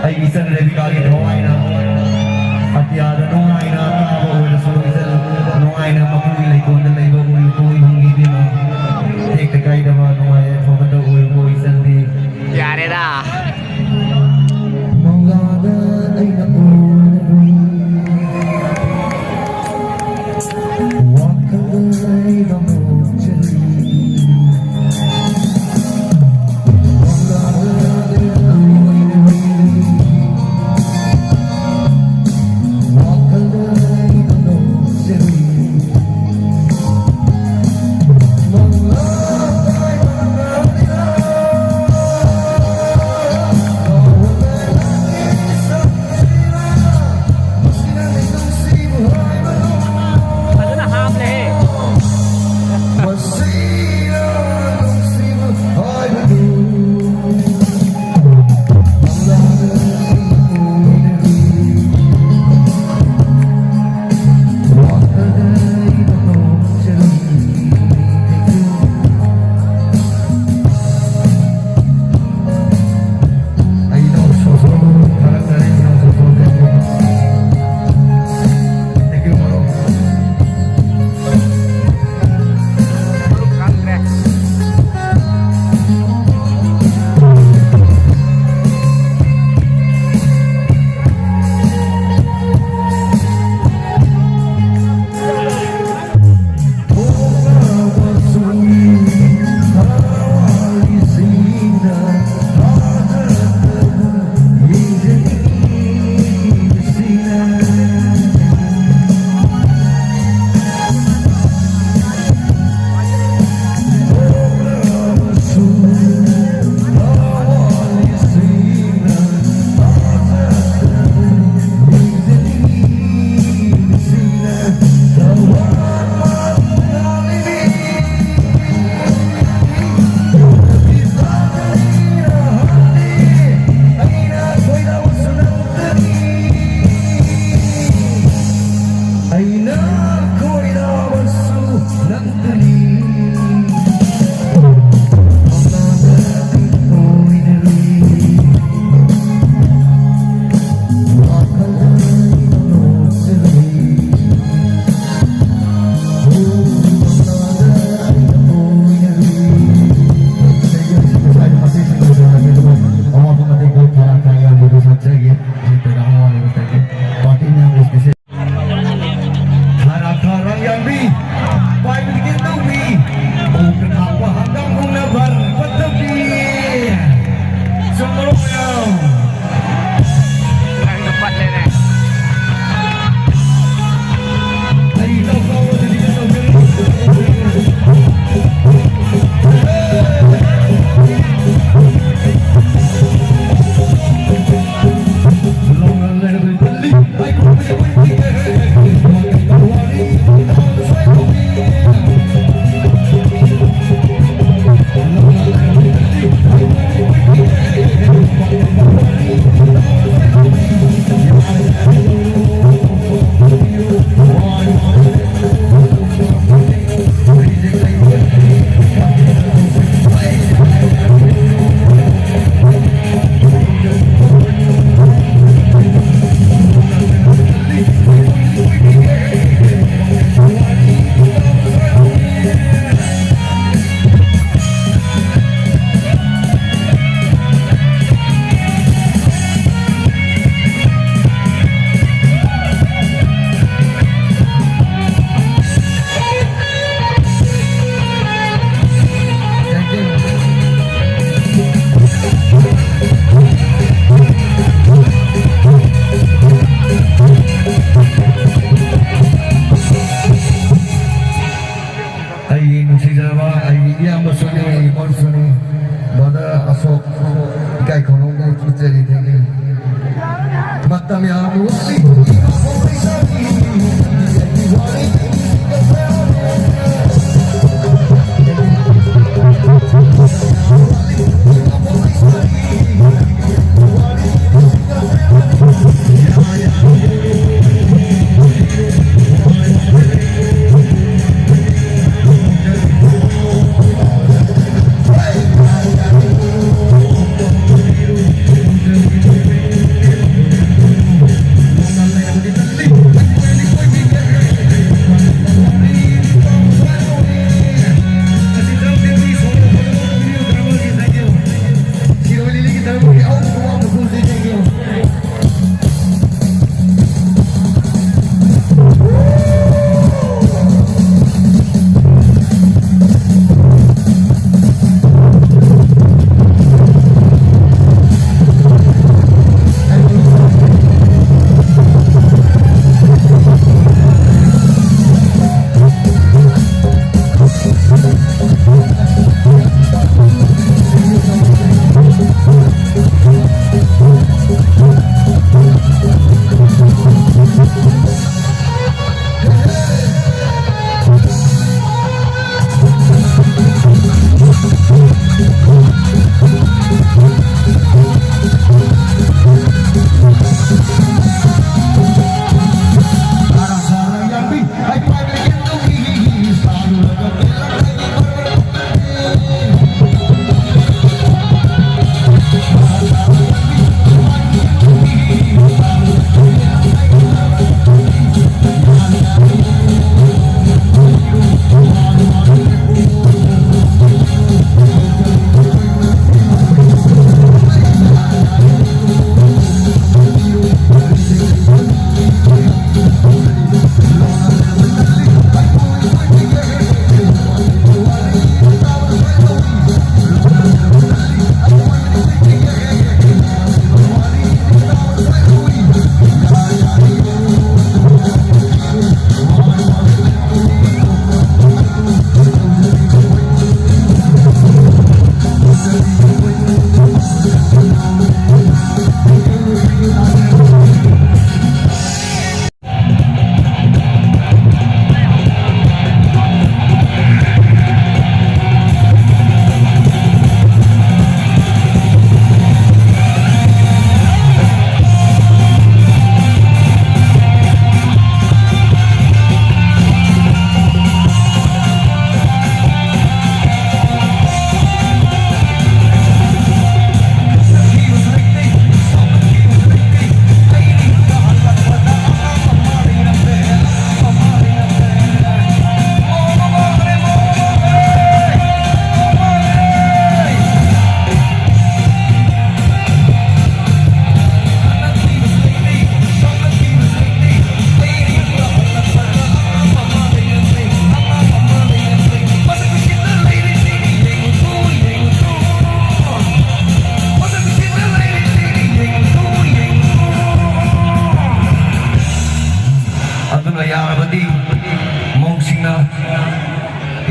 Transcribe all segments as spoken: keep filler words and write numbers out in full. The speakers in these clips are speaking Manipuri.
ꯑꯩꯒꯤ ꯏꯆꯟ ꯔꯦꯕꯤꯀꯥꯒꯤ ꯊꯋꯥꯏꯅ ꯑꯇꯤꯌꯥꯗ ꯅꯨꯡꯉꯥꯏꯅ ꯀꯥꯕ ꯑꯣꯏꯔꯁꯨ, ꯏꯆꯟ ꯅꯨꯡꯉꯥꯏꯅ ꯃꯄꯨꯒꯤ ꯂꯩꯀꯣꯜꯗ ꯂꯩꯕ ꯑꯣꯏꯔꯕꯣ ꯏꯃꯨꯡꯒꯤ ꯏꯕꯦꯝꯃ? ꯇꯦꯛꯇ ꯀꯥꯏꯗꯕ ꯅꯨꯡꯉꯥꯏ ꯌꯥꯏꯐꯕꯗ ꯑꯣꯏꯔꯕꯣ ꯏꯆꯟꯗꯤ? ꯌꯥꯔꯦꯗ꯫ ꯃꯪꯂꯥꯗ ꯑꯩꯅ ꯎꯔꯨꯔꯦ꯫ ꯋꯥꯈꯜꯗ ꯑꯩ ꯃꯃꯨꯠ ꯆꯠꯂꯤ꯫ ꯃꯪꯂꯥꯗ ꯑꯩꯅ ꯎꯔꯨꯔꯦ꯫ ꯋꯥꯈꯜꯗ ꯑꯩ ꯑꯩꯒꯤ ꯅꯨꯡꯁꯤꯖꯔꯕ ꯑꯩꯒꯤ ꯏꯌꯥꯝꯕꯁꯨꯅꯤ, ꯃꯔꯨꯞꯁꯨꯅꯤ, ꯕ꯭ꯔꯗꯔ ꯑꯁꯣꯛ, ꯏꯀꯥꯏ ꯈꯨꯝꯅꯧꯅ ꯎꯠꯆꯔꯤ꯫ ꯃꯇꯝ ꯌꯥꯝꯅ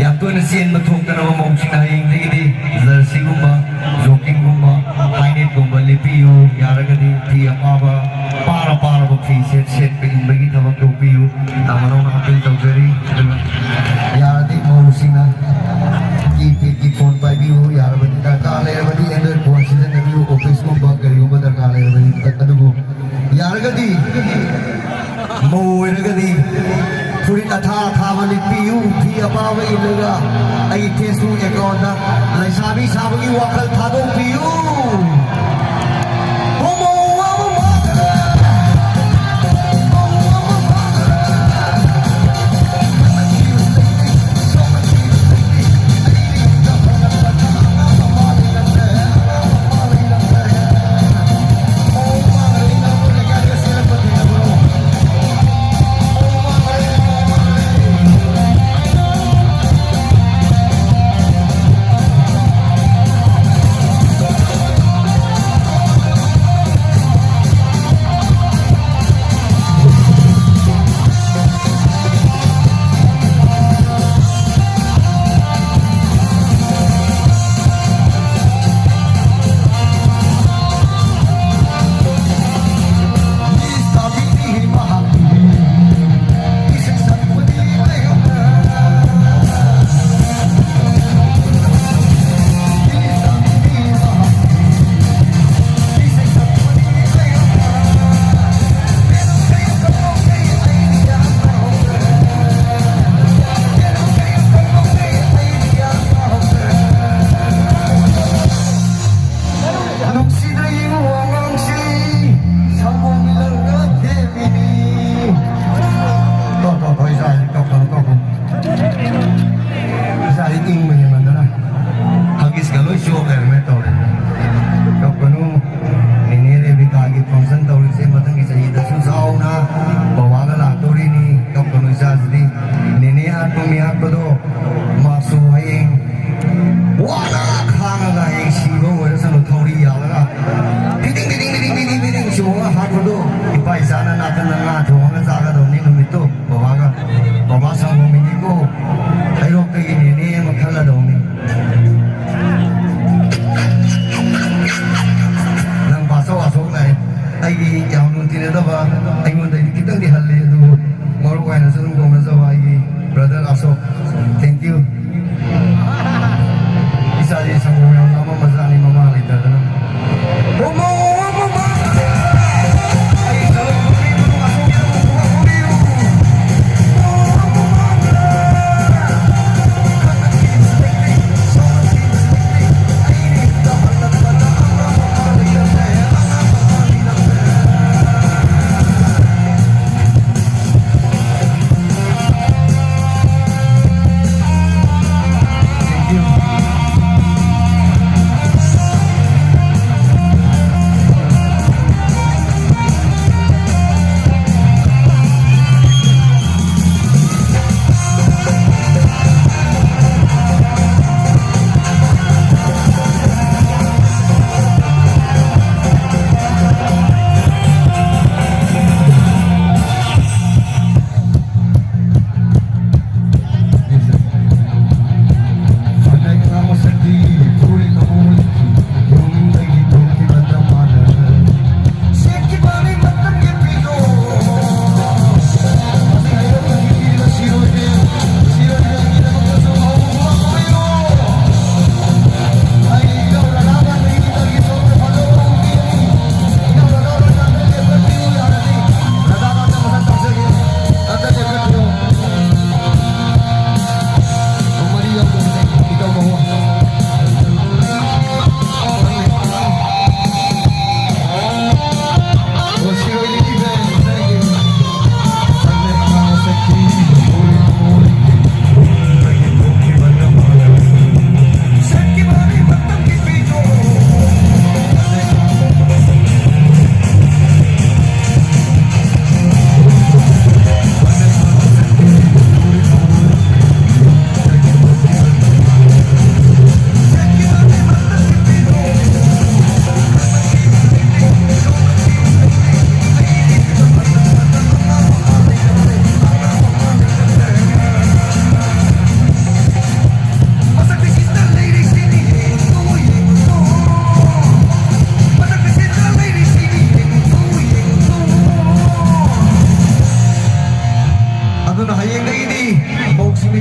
ꯌꯥꯝ ꯇꯣꯏꯅ ꯆꯦꯟꯕ ꯊꯣꯛꯇꯅꯕ ꯃꯧꯁꯤꯡꯅ ꯍꯌꯦꯡꯗꯒꯤꯗꯤ ꯖꯔꯁꯤꯒꯨꯝꯕ, ꯖꯣꯀꯤꯡꯒꯨꯝꯕ, ꯍꯥꯏꯅꯦꯠꯀꯨꯝꯕ ꯂꯤꯠꯄꯤꯌꯨ꯫ ꯌꯥꯔꯒꯗꯤ ꯐꯤ ꯑꯄꯥꯕ, ꯄꯥꯔ ꯄꯥꯔꯕ ꯐꯤ ꯁꯦꯠ ꯁꯦꯠꯄ ꯏꯟꯕꯒꯤ ꯊꯕꯛ ꯇꯧꯕꯤꯌꯨ꯫ ꯇꯥꯃꯣꯅ ꯑꯄꯤꯜ ꯇꯧꯖꯔꯤ꯫ ꯑꯗꯨꯒ ꯌꯥꯔꯗꯤ ꯃꯧꯁꯤꯡꯅ ꯀꯤꯄꯦꯗꯀꯤ ꯐꯣꯟ ꯄꯥꯏꯕꯤꯌꯨ꯫ ꯌꯥꯔꯕꯗꯤ ꯗꯔꯀꯥꯔ ꯂꯩꯔꯕꯗꯤ ꯑꯦꯟꯗ꯭ꯔꯣꯏꯗ ꯐꯣꯟ ꯁꯤꯖꯤꯟꯅꯕꯤꯌꯨ꯫ ꯑꯣꯐꯤꯁꯀꯨꯝꯕ ꯀꯔꯤꯒꯨꯝꯕ ꯗꯔꯀꯥꯔ ꯂꯩꯔꯕꯗꯤ꯫ ꯑꯗꯨꯕꯨ ꯌꯥꯔꯒꯗꯤ ꯃꯧ ꯑꯣꯏꯔꯒꯗꯤ ꯐꯨꯔꯤꯠ ꯑꯊꯥ ꯑꯊꯥꯕ ꯂꯤꯠꯄꯤꯌꯨ, ꯐꯤ ꯑꯄꯥꯕ ꯏꯜꯂꯒ ꯑꯩꯒꯤ Facebook account ꯇ ꯂꯩꯁꯥꯕꯤ ꯁꯥꯕꯒꯤ ꯋꯥꯈꯜ ꯊꯥꯗꯣꯛꯄꯤꯌꯨ꯫ ꯍꯣꯃꯣ ꯑꯃ ꯃꯥꯡꯈ꯭ꯔꯦ꯫ ꯃꯧ ꯑꯃ ꯃꯥꯡꯈ꯭ꯔꯦ꯫ ꯅꯨꯡꯁꯤꯗ꯭ꯔ ꯌꯦꯡꯉꯨ ꯑꯉꯥꯡꯁꯤ, ꯁꯪꯒꯣꯝꯒꯤ ꯂꯧꯅ ꯊꯦꯝꯃꯤꯅꯤ꯫ ꯇꯣ, ꯇꯣ, ꯇꯣ, ꯏꯆꯥꯁꯤ ꯀꯞꯀꯅꯨ, ꯀꯞꯀꯅꯨ꯫ ꯏꯆꯥꯁꯤ ꯏꯪꯕ ꯍꯦꯟꯃꯟꯗꯅ ꯍꯒꯤꯁꯀ ꯂꯣꯏ ꯆꯣꯛ ꯂꯩꯔꯝꯃꯦ ꯇꯧꯔꯦ꯫ ꯀꯞꯀꯅꯨ꯫ ꯅꯦꯅꯦ ꯔꯦꯕꯤꯀꯥꯒꯤ function ꯇꯧꯔꯤꯁꯦ ꯃꯊꯪꯒꯤ ꯆꯍꯤꯗꯁꯨ ꯆꯥꯎꯅ ꯕꯕꯥꯒ ꯂꯥꯛꯇꯣꯔꯤꯅꯤ꯫ ꯀꯞꯀꯅꯨ ꯏꯆꯥꯁꯤꯗꯤ꯫ ꯅꯦꯅꯦ ꯍꯥꯠꯄ ꯃꯤ ꯍꯥꯠꯄꯗꯣ ꯃꯥꯁꯨ ꯍꯌꯦꯡ ꯋꯥꯅ ꯈꯥꯡꯉꯒ ꯍꯌꯦꯡ ꯁꯤꯕ ꯑꯣꯏꯔꯁꯅꯨ ꯊꯧꯔꯤ ꯌꯥꯜꯂꯒ feeding, feeding, feeding, feeding, feeding ꯆꯣꯡꯉꯒ ꯍꯥꯠꯄꯗꯣ ꯏꯄꯥ ꯏꯆꯥꯅ ꯅꯥꯀꯟꯗ ꯉꯥ ꯊꯣꯡꯉꯒ ꯆꯥꯒꯗꯧꯅꯤ ꯅꯨꯃꯤꯠꯇꯣ ꯕꯕꯥꯒ꯫ ꯕꯕꯥ ꯁꯪꯒꯣꯝꯒꯤꯅꯤꯀꯣ꯫ Thank you. ꯏꯆꯥꯁꯤ ꯁꯪꯒꯣꯝ ꯌꯥꯝ ꯂꯥꯝꯃꯝꯕꯖꯥꯠꯅꯤ ꯃꯃꯥ ꯂꯩꯇꯗꯅ꯫ ꯃꯃꯥ, ꯃꯃꯥ! ꯑꯩ ꯁꯪꯒꯣꯝ ꯄꯨꯕꯤꯌꯨ, ꯁꯪꯒꯣꯝ ꯄꯨꯕꯤꯌꯨ, ꯁꯪꯒꯣꯝ ꯄꯨꯕꯤꯌꯨ꯫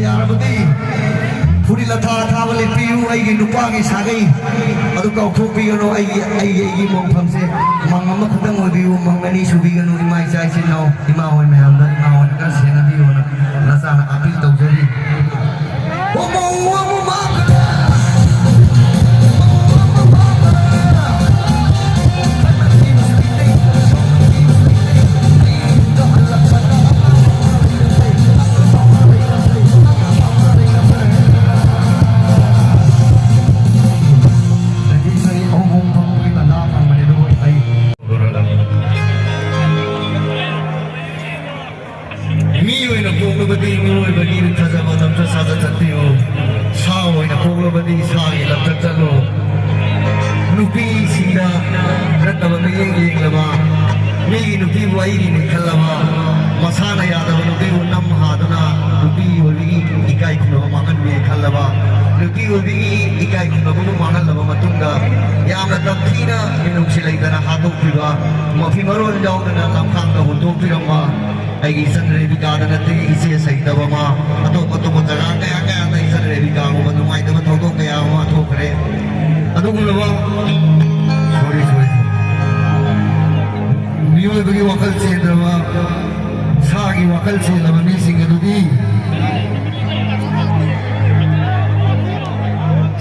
ꯌꯥꯔꯕꯗꯤ ꯐꯨꯔꯤꯠ ꯑꯊꯥ ꯑꯊꯥꯕ ꯂꯤꯠꯄꯤꯌꯨ꯫ ꯑꯩꯒꯤ ꯅꯨꯄꯥꯒꯤ ꯁꯥꯒꯩ ꯑꯗꯨ ꯀꯥꯎꯊꯣꯛꯄꯤꯒꯅꯨ꯫ ꯑꯩꯒꯤ ꯑꯩꯒꯤ ꯑꯩꯒꯤ ꯃꯣꯡꯐꯝꯁꯦ ꯃꯪ ꯑꯃꯈꯛꯇꯪ ꯑꯣꯏꯕꯤꯌꯨ, ꯃꯪ ꯑꯅꯤ ꯁꯨꯕꯤꯒꯅꯨ꯫ ꯏꯃꯥ ꯏꯆꯥ ꯏꯆꯤꯟ ꯏꯅꯥꯎ, ꯏꯃꯥ ꯍꯣꯏ ꯃꯌꯥꯝꯗ ꯏꯃꯥ ꯍꯣꯏꯅ ꯈꯔ ꯁꯦꯟꯅꯕꯤꯌꯨꯅ ꯅꯆꯥꯅ ꯑꯥꯄꯤꯜ ꯇꯧꯖꯔꯤ꯫ ꯃꯤ ꯑꯣꯏꯅ ꯄꯣꯛꯂꯕꯗꯤ ꯃꯤꯑꯣꯏꯕꯒꯤ ꯊꯥꯖꯕ ꯂꯝꯆꯠ ꯁꯥꯖꯠ ꯆꯠꯄꯤꯌꯨ꯫ ꯁꯥ ꯑꯣꯏꯅ ꯄꯣꯛꯂꯕꯗꯤ ꯁꯥꯒꯤ ꯂꯝꯆꯠ ꯆꯠꯂꯨ꯫ ꯅꯨꯄꯤꯁꯤꯡꯗ ꯅꯠꯇꯕ ꯃꯤꯠꯌꯦꯡ ꯌꯦꯡꯂꯕ, ꯃꯤꯒꯤ ꯅꯨꯄꯤꯕꯨ ꯑꯩꯒꯤꯅꯤ ꯈꯜꯂꯕ, ꯃꯁꯥꯅ ꯌꯥꯗꯕ ꯅꯨꯄꯤꯕꯨ ꯅꯝ ꯍꯥꯗꯨꯅ ꯅꯨꯄꯤ ꯑꯣꯏꯕꯒꯤ ꯏꯀꯥꯏ ꯈꯨꯝꯅꯕ ꯃꯥꯡꯍꯟꯒꯦ ꯈꯜꯂꯕ, ꯅꯨꯄꯤ ꯑꯣꯏꯕꯒꯤ ꯏꯀꯥꯏ ꯈꯨꯝꯅꯕꯕꯨ ꯃꯥꯡꯍꯜꯂꯕ ꯃꯇꯨꯡꯗ ꯌꯥꯝꯅ ꯇꯝꯊꯤꯅ ꯃꯤꯅꯨꯡꯁꯤ ꯂꯩꯇꯅ ꯍꯥꯠꯇꯣꯛꯄꯤꯕ, ꯃꯐꯤ ꯃꯔꯣꯜ ꯌꯥꯎꯗꯅ ꯂꯝꯈꯥꯡꯗ ꯍꯨꯟꯗꯣꯛꯄꯤꯔꯝꯕ, ꯑꯩꯒꯤ ꯏꯆꯟ ꯔꯦꯕꯤꯀꯥꯗ ꯅꯠꯇꯦ, ꯏꯆꯦ ꯁꯍꯤꯗꯕ ꯑꯃ, ꯑꯇꯣꯞ ꯑꯇꯣꯞꯄ ꯖꯒꯥ ꯀꯌꯥ ꯀꯌꯥꯗ ꯏꯆꯟ ꯔꯦꯕꯤꯀꯥꯒꯨꯝꯕ ꯅꯨꯡꯉꯥꯏꯇꯕ ꯊꯧꯗꯣꯛ ꯀꯌꯥ ꯑꯃ ꯊꯣꯛꯈ꯭ꯔꯦ꯫ ꯑꯗꯨꯒꯨꯝꯂꯕ, sorry, sorry, ꯃꯤꯑꯣꯏꯕꯒꯤ ꯋꯥꯈꯜ ꯆꯦꯟꯗ꯭ꯔꯕ, ꯁꯥꯒꯤ ꯋꯥꯈꯜ ꯆꯦꯜꯂꯕ ꯃꯤꯁꯤꯡ ꯑꯗꯨꯗꯤ,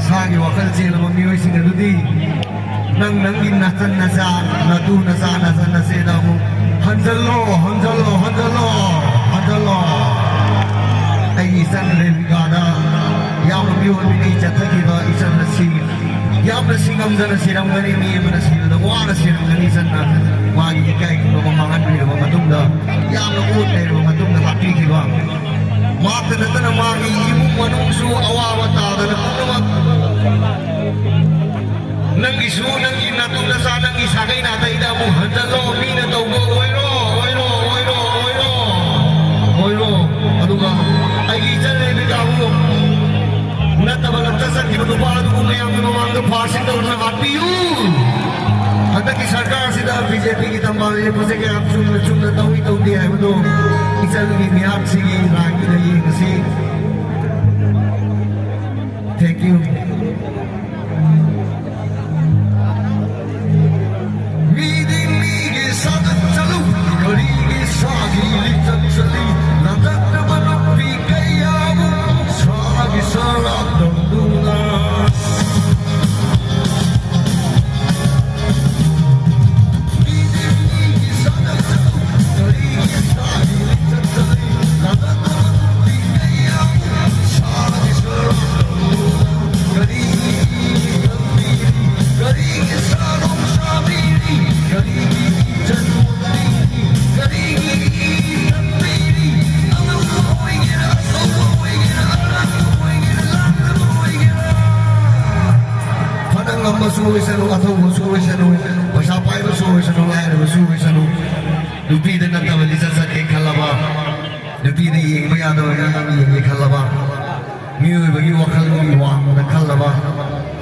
ꯁꯥꯒꯤ ꯋꯥꯈꯜ ꯆꯦꯜꯂꯕ ꯃꯤꯑꯣꯏꯁꯤꯡ ꯑꯗꯨꯗꯤ, ꯅꯪ ꯅꯪꯒꯤ ꯅꯆꯟ ꯅꯆꯥ, ꯅꯇꯨ ꯅꯆꯥ, ꯅꯆꯟ ꯅꯆꯦꯗ ꯑꯃꯨꯛ ꯍꯟꯖꯜꯂꯣ, ꯍꯟꯖꯜꯂꯣ, ꯍꯟꯖꯜꯂꯣ, ꯍꯟꯖꯜꯂꯣ꯫ ꯑꯩꯒꯤ ꯏꯆꯟ ꯔꯦꯕꯤꯀꯥꯗ ꯌꯥꯝꯅ ꯃꯤꯑꯣꯏ ꯃꯤꯅꯩ ꯆꯠꯊꯈꯤꯕ ꯏꯆꯟ ꯑꯁꯤ ꯌꯥꯝꯅ ꯁꯤꯡꯉꯝꯗꯅ ꯁꯤꯔꯝꯒꯅꯤ, ꯃꯤ ꯑꯃꯅ ꯁꯤꯕꯗ ꯋꯥꯅ ꯁꯤꯔꯝꯒꯅꯤ꯫ ꯏꯆꯟꯅ ꯃꯥꯒꯤ ꯏꯀꯥꯏ ꯈꯨꯝꯅꯕ ꯃꯥꯡꯍꯟꯕꯤꯔꯕ ꯃꯇꯨꯡꯗ, ꯌꯥꯝꯅ ꯑꯣꯠ ꯅꯩꯔꯕ ꯃꯇꯨꯡꯗ ꯍꯥꯠꯄꯤꯈꯤꯕ꯫ ꯃꯍꯥꯛꯇ ꯅꯠꯇꯅ ꯃꯥꯒꯤ ꯏꯃꯨꯡ ꯃꯅꯨꯡꯁꯨ ꯑꯋꯥꯕ ꯇꯥꯗꯅ ꯄꯨꯝꯅꯃꯛ ꯅꯪꯒꯤꯁꯨ, ꯅꯪꯒꯤ ꯅꯇꯨ ꯅꯆꯥ, ꯅꯪꯒꯤ ꯁꯥꯒꯩ ꯅꯥꯇꯩꯗ ꯑꯃꯨꯛ ꯍꯟꯖꯜꯂꯣ꯫ ꯃꯤꯅ ꯇꯧꯕ ꯑꯣꯏꯔꯣ, ꯑꯣꯏꯔꯣ, ꯑꯣꯏꯔꯣ, ꯑꯣꯏꯔꯣ, ꯑꯣꯏꯔꯣ꯫ ꯑꯗꯨꯒ ꯑꯩꯒꯤ ꯏꯆꯟ ꯔꯦꯕꯤꯀꯥꯕꯨ ꯅꯠꯇꯕ ꯂꯝꯆꯠ ꯆꯠꯈꯤꯕ ꯅꯨꯄꯥ ꯑꯗꯨꯕꯨ ꯃꯌꯥꯝꯒꯤ ꯃꯃꯥꯡꯗ ꯐꯥꯁꯤꯡ ꯇꯧꯗꯨꯅ ꯍꯥꯠꯄꯤꯌꯨ꯫ ꯍꯟꯗꯛꯀꯤ ꯁꯔꯀꯥꯔꯁꯤꯗ ꯕꯤ ꯖꯦ ꯄꯤꯒꯤ ꯊꯝꯕꯥꯜ ꯂꯦꯞꯄꯁꯦ ꯀꯌꯥꯝ ꯆꯨꯝꯅ ꯆꯨꯝꯅ ꯇꯧꯏ ꯇꯧꯗꯦ ꯍꯥꯏꯕꯗꯨ ꯏꯆꯟꯒꯤ ꯃꯤꯍꯥꯠꯁꯤꯒꯤ ꯂꯥꯏꯗꯨꯗ ꯌꯦꯡꯉꯁꯤ꯫ ꯑꯣꯏꯁꯅꯨ, ꯑꯊꯧꯕꯁꯨ ꯑꯣꯏꯁꯅꯨ, ꯄꯩꯁꯥ ꯄꯥꯏꯕꯁꯨ ꯑꯣꯏꯁꯅꯨ, ꯂꯥꯏꯔꯕꯁꯨ ꯑꯣꯏꯁꯅꯨ, ꯅꯨꯄꯤꯗ ꯅꯠꯇꯕ ꯂꯤꯆꯠ ꯆꯠꯀꯦ ꯈꯜꯂꯕ, ꯅꯨꯄꯤꯗ ꯌꯦꯡꯕ ꯌꯥꯗꯕ ꯃꯤ ꯑꯃ ꯌꯦꯡꯒꯦ ꯈꯜꯂꯕ, ꯃꯤꯑꯣꯏꯕꯒꯤ ꯋꯥꯈꯜꯒꯤ ꯋꯥꯡꯃꯗ ꯈꯜꯂꯕ,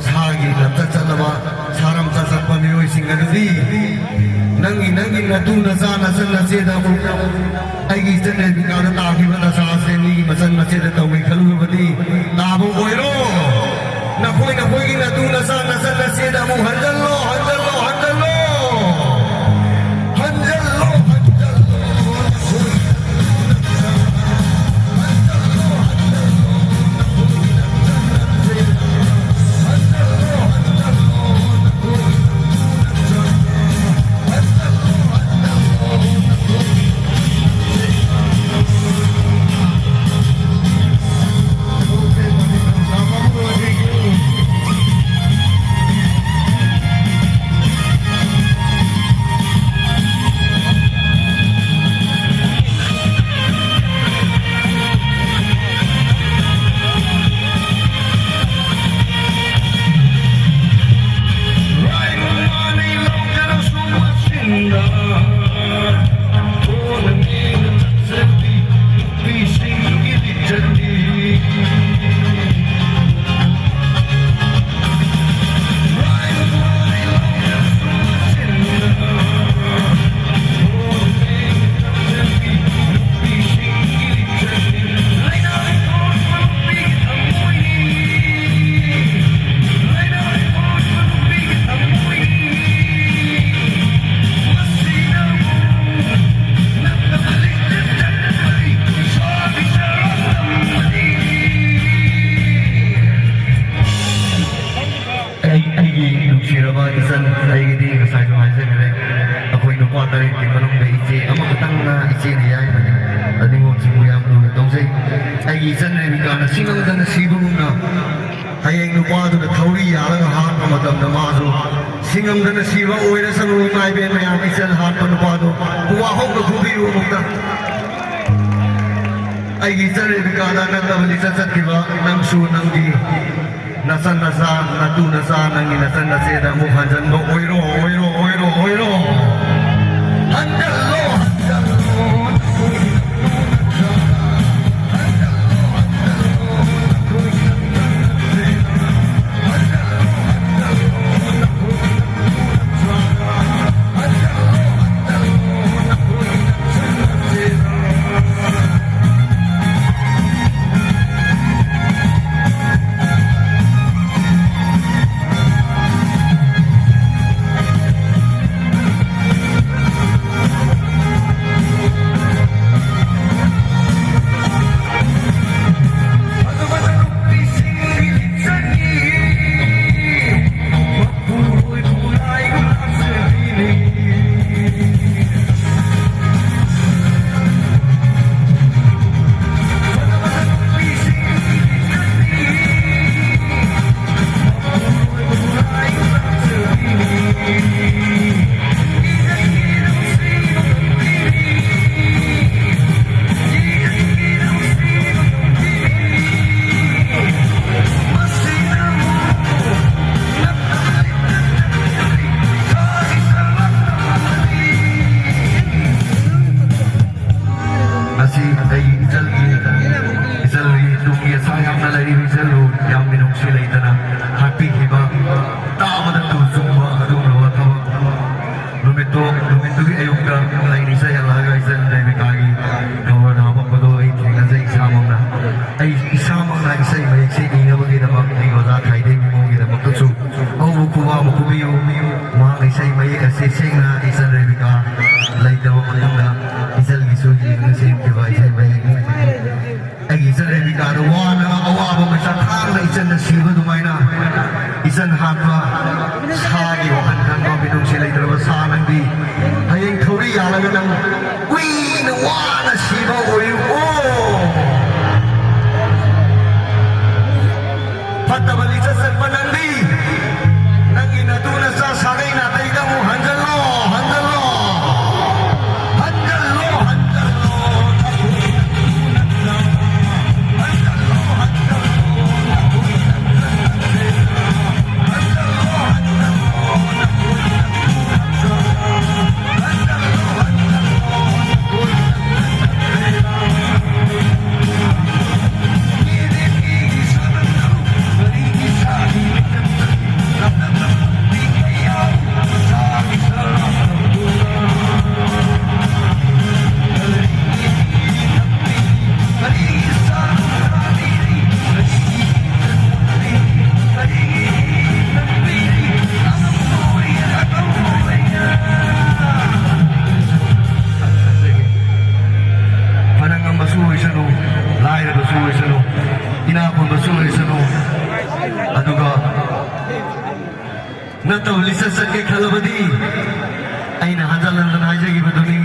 ꯁꯥꯒꯤ ꯂꯝꯆꯠ ꯆꯠꯂꯕ, ꯁꯥꯔꯝꯆꯠ ꯆꯠꯄ ꯃꯤꯑꯣꯏꯁꯤꯡ ꯑꯗꯨꯗꯤ ꯅꯪꯒꯤ, ꯅꯪꯒꯤ ꯅꯇꯨ ꯅꯆꯥ ꯅꯆꯟ ꯅꯆꯦꯗ ꯑꯃꯨꯛ ꯑꯩꯒꯤ ꯏꯆꯟ ꯔꯦꯕꯤꯀꯥꯗ ꯇꯥꯈꯤꯕ ꯗꯁꯥ ꯑꯁꯦ ꯃꯤꯒꯤ ꯃꯆꯟ ꯃꯆꯦꯗ ꯇꯧꯒꯦ ꯈꯜꯂꯨꯔꯕꯗꯤ ꯇꯥꯕ ꯑꯣꯏꯔꯣ꯫ ꯅꯈꯣꯏ ꯅꯈꯣꯏꯒꯤ ꯅꯇꯨ ꯅꯆꯥ ꯅꯆꯟ ꯅꯆꯦꯗ ꯑꯃꯨꯛ ꯍꯟꯖꯜꯂꯣ, ꯍꯟꯖꯜꯂꯣ, ꯍꯟꯖꯜꯂꯣ꯫ ꯍꯟꯖꯜꯂꯣ, ꯍꯟꯖꯜꯂꯣ꯫ ꯑꯩ, ꯑꯩꯒꯤ ꯅꯨꯡꯁꯤꯔꯕ ꯏꯆꯟ, ꯑꯩꯒꯤꯗꯤ ꯉꯁꯥꯏꯁꯨ ꯍꯥꯏꯖꯈ꯭ꯔꯦ, ꯑꯩꯈꯣꯏ ꯅꯨꯄꯥ ꯇꯔꯦꯠꯀꯤ ꯃꯅꯨꯡꯗ ꯏꯆꯦ ꯑꯃꯈꯛꯇꯪꯅ ꯏꯆꯦꯅ ꯌꯥꯏꯃꯅꯤ꯫ ꯑꯗꯨ ꯅꯤꯉꯣꯜꯁꯤꯡꯕꯨ ꯌꯥꯝ ꯂꯨꯅ ꯇꯧꯖꯩ꯫ ꯑꯩꯒꯤ ꯏꯆꯟ ꯔꯦꯕꯤꯀꯥꯅ ꯁꯤꯡꯉꯝꯗꯅ ꯁꯤꯕꯒꯨꯝꯅ, ꯍꯌꯦꯡ ꯅꯨꯄꯥꯗꯨꯅ ꯊꯧꯔꯤ ꯌꯥꯜꯂꯒ ꯍꯥꯠꯄ ꯃꯇꯝꯗ ꯃꯥꯁꯨ ꯁꯤꯡꯉꯝꯗꯅ ꯁꯤꯕ ꯑꯣꯏꯔꯁꯅꯨ꯫ ꯏꯃꯥ ꯏꯕꯦꯟ ꯃꯌꯥꯝ, ꯏꯆꯟ ꯍꯥꯠꯄ ꯅꯨꯄꯥꯗꯣ ꯋꯥꯍꯧꯅ ꯐꯨꯕꯤꯌꯨ ꯑꯃꯨꯛꯇ꯫ ꯑꯩꯒꯤ ꯏꯆꯟ ꯔꯦꯕꯤꯀꯥꯗ ꯅꯠꯇꯕ ꯂꯤꯆꯠ ꯆꯠꯈꯤꯕ ꯅꯪꯁꯨ ꯅꯪꯒꯤ ꯅꯆꯟ ꯅꯆꯥ, ꯅꯇꯨ ꯅꯆꯥ, ꯅꯪꯒꯤ ꯅꯆꯟ ꯅꯆꯦꯗ ꯑꯃꯨꯛ ꯍꯟꯖꯟꯕ ꯑꯣꯏꯔꯣ, ꯑꯣꯏꯔꯣ, ꯑꯣꯏꯔꯣ, ꯑꯣꯏꯔꯣ꯫ ꯍꯟꯖꯜꯂꯣ, ꯍꯟꯖꯜꯂꯣ꯫ ꯑꯁꯤ ꯑꯩ ꯏꯆꯜꯒꯤ, ꯏꯆꯜꯒꯤ ꯇꯨꯡꯒꯤ ꯑꯁꯥ ꯌꯥꯝꯅ ꯂꯩꯔꯤꯕ ꯏꯆꯜꯕꯨ ꯌꯥꯝ ꯃꯤꯅꯨꯡꯁꯤ ꯂꯩꯇꯅ ꯍꯥꯠꯄꯤꯈꯤꯕ, ꯇꯥꯕꯗ ꯇꯨ ꯆꯨꯡꯕ ꯑꯗꯨꯒꯨꯝꯂꯕ ꯊꯕꯛ꯫ ꯅꯨꯃꯤꯠꯇꯣ, ꯅꯨꯃꯤꯠꯇꯨꯒꯤ ꯑꯌꯨꯛꯇ ꯑꯩꯅ ꯏꯁꯩ ꯍꯜꯂꯛꯑꯒ ꯏꯆꯜ ꯗꯦꯕꯤꯀꯥꯒꯤ ꯀꯕꯔꯗ ꯍꯥꯄꯛꯄꯗꯣ ꯑꯩ ꯊꯦꯡꯅꯖꯩ ꯏꯁꯥꯃꯛꯅ꯫ ꯑꯩ ꯏꯁꯥꯃꯛꯅ ꯏꯁꯩ ꯃꯌꯦꯛꯁꯦ ꯏꯅꯕꯒꯤꯗꯃꯛ ꯑꯩ ꯑꯣꯖꯥ ꯈꯥꯏꯗꯦꯝ ꯏꯃꯣꯒꯤꯗꯃꯛꯇꯁꯨ ꯑꯍꯧꯕ ꯈꯨꯕꯥꯛ ꯑꯃ ꯈꯨꯕꯤꯌꯨ꯫ ꯃꯍꯥꯛꯅ ꯏꯁꯩ ꯃꯌꯦꯛ ꯑꯁꯤ ꯁꯦꯡꯅ ꯏꯆꯜ ꯔꯦꯕꯤꯀꯥ ꯂꯩꯇꯕ ꯃꯇꯝꯗ ꯏꯆꯜꯒꯤꯁꯨ ꯌꯦꯡꯅ ꯁꯦꯝꯈꯤꯕ ꯏꯁꯩ ꯃꯌꯦꯛꯅꯤ꯫ ꯑꯩꯒꯤ ꯏꯆꯜ ꯔꯦꯕꯤꯀꯥꯗ ꯋꯥꯅ ꯑꯋꯥꯕ ꯃꯆꯥ ꯈꯥꯡꯅ ꯏꯆꯟꯅ ꯁꯤꯕ ꯑꯗꯨꯃꯥꯏꯅ ꯏꯆꯟ ꯍꯥꯠꯄ ꯁꯥꯒꯤ ꯋꯥꯈꯜ ꯈꯟꯕ ꯃꯤꯅꯨꯡꯁꯤ ꯂꯩꯇ꯭ꯔꯕ ꯁꯥ ꯅꯪꯗꯤ ꯍꯌꯦꯡ ꯊꯧꯔꯤ ꯌꯥꯜꯂꯒ ꯅꯪ ꯀꯨꯏꯅ ꯋꯥꯅ ꯁꯤꯕ ꯑꯣꯏꯌꯨꯀꯣ꯫ ꯐꯠꯇꯕ ꯂꯤꯆꯠ ꯆꯠꯄ ꯅꯪꯗꯤ ꯅꯪꯒꯤ ꯅꯇꯨ ꯅꯆꯥ ꯁꯥꯒꯩ ꯅꯥꯇꯩꯗ ꯑꯃꯨꯛ ꯍꯟꯖꯜꯂꯣ, ꯍꯟꯖꯜꯂꯣ, ꯍꯟꯖꯜꯂꯣ, ꯍꯟꯖꯜꯂꯣ, ꯍꯟꯖꯜꯂꯣ, ꯍꯟꯖꯜꯂꯣ, ꯍꯟꯖꯜꯂꯣ, ꯍꯟꯖꯜꯂꯣ꯫ ꯏꯅꯥ ꯈꯨꯟꯕꯁꯨ ꯑꯣꯏꯁꯅꯨ꯫ ꯑꯗꯨꯒ ꯅꯠꯇꯕ ꯂꯤꯆꯠ ꯆꯠꯀꯦ ꯈꯜꯂꯕꯗꯤ, ꯑꯩꯅ ꯍꯟꯖꯟ ꯍꯟꯖꯟ ꯍꯥꯏꯖꯈꯤꯕꯗꯨꯅꯤ,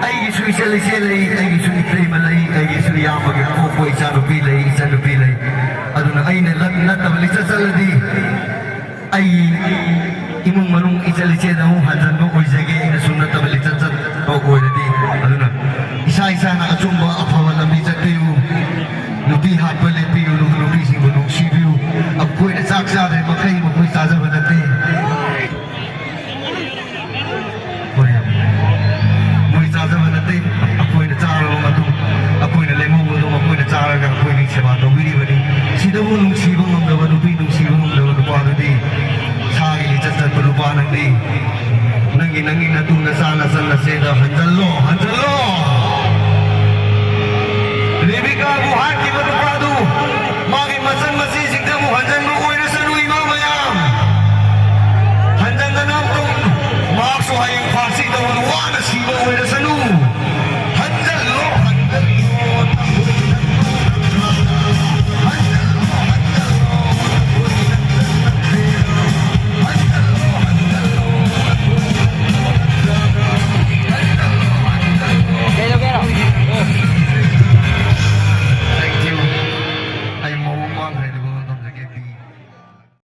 ꯑꯩꯒꯤꯁꯨ ꯏꯆꯜ ꯏꯆꯦ ꯂꯩ, ꯑꯩꯒꯤꯁꯨ ꯏꯇꯩꯃ ꯂꯩ, ꯑꯩꯒꯤꯁꯨ ꯏꯌꯥꯝꯕꯒꯤ ꯄꯣꯛꯄ ꯏꯆꯥꯅꯨꯄꯤ ꯂꯩ, ꯏꯆꯟꯅꯨꯄꯤ ꯂꯩ꯫ ꯑꯗꯨꯅ ꯑꯩꯅ ꯂꯠ-, ꯅꯠꯇꯕ ꯂꯤꯆꯠ ꯆꯠꯂꯗꯤ, ꯑꯩ ꯏꯃꯨꯡ ꯃꯅꯨꯡ ꯏꯆꯜ ꯏꯆꯦꯗ ꯑꯃꯨꯛ ꯍꯟꯖꯟꯕ ꯑꯣꯏꯖꯒꯦ, ꯑꯩꯅ ꯁꯨꯝ ꯅꯠꯇꯕ ꯂꯤꯆꯠ ꯆꯠꯄ ꯑꯣꯏꯔꯗꯤ꯫ ꯑꯗꯨꯅ ꯏꯁꯥ ꯏꯁꯥꯅ ꯑꯆꯨꯝꯕ ꯑꯐꯕ ꯂꯝꯕꯤ ꯆꯠꯄꯤꯌꯨ꯫ ꯅꯨꯄꯤ ꯍꯥꯠꯄ ꯂꯦꯞꯄꯤꯌꯨ, ꯅꯨ-, ꯅꯨꯄꯤꯁꯤꯡꯕꯨ ꯅꯨꯡꯁꯤꯕꯤꯌꯨ꯫ ꯑꯩꯈꯣꯏꯅ ꯆꯥꯛ ꯆꯥꯗ꯭ꯔꯦ ꯃꯈꯩ ꯃꯈꯣꯏ ꯆꯥꯖꯕ ꯅꯠꯇꯦ꯫ ꯍꯣꯏ, ꯃꯣꯏ ꯆꯥꯖꯕ ꯅꯠꯇꯦ꯫ ꯑꯩꯈꯣꯏꯅ ꯆꯥꯔꯕ ꯃꯇꯨꯡ, ꯑꯩꯈꯣꯏꯅ ꯂꯦꯝꯍꯧꯕꯗꯣ ꯃꯈꯣꯏꯅ ꯆꯥꯔꯒ ꯑꯩꯈꯣꯏꯒꯤ ꯁꯦꯕꯥ ꯇꯧꯕꯤꯔꯤꯕꯅꯤ꯫ ꯁꯤꯗꯕꯨ ꯅꯨꯡꯁꯤꯕ ꯉꯝꯗꯕ ꯅꯨꯄꯤ, ꯅꯨꯡꯁꯤꯕ ꯉꯝꯗꯕ ꯅꯨꯄꯥꯗꯨꯗꯤ ꯁꯥꯒꯤ ꯂꯤꯆꯠ ꯆꯠꯄ ꯅꯨꯄꯥ ꯅꯪꯗꯤ꯫ ꯅꯪꯒꯤ, ꯅꯪꯒꯤ ꯅꯇꯨ ꯅꯆꯥ ꯅꯆꯟ ꯅꯆꯦꯗ ꯍꯟꯖꯜꯂꯣ, ꯍꯟꯖꯜꯂꯣ꯫ ꯔꯦꯕꯤꯀꯥꯕꯨ ꯍꯥꯠꯈꯤꯕ ꯅꯨꯄꯥꯗꯨ ꯃꯥꯒꯤ ꯃꯆꯟ ꯃꯆꯦꯁꯤꯡꯗ ꯑꯃꯨꯛ ꯍꯟꯖꯟꯕ ꯑꯣꯏꯔꯁꯅꯨ, ꯏꯃꯥ ꯃꯌꯥꯝ꯫ ꯍꯟꯖꯟꯗꯅ ꯑꯃꯨꯛ ꯃꯍꯥꯛꯁꯨ ꯍꯌꯦꯡ ꯐꯥꯁꯤ ꯇꯧꯗꯨꯅ ꯋꯥꯅ ꯁꯤꯕ ꯑꯣꯏꯔꯁꯅꯨ꯫ ꯍꯟꯖꯜꯂꯣ, ꯍꯟꯖꯜꯂꯣ꯫ Thank you. ꯑꯩ ꯃꯑꯣꯡ ꯃꯥꯡꯈ꯭ꯔꯦ꯫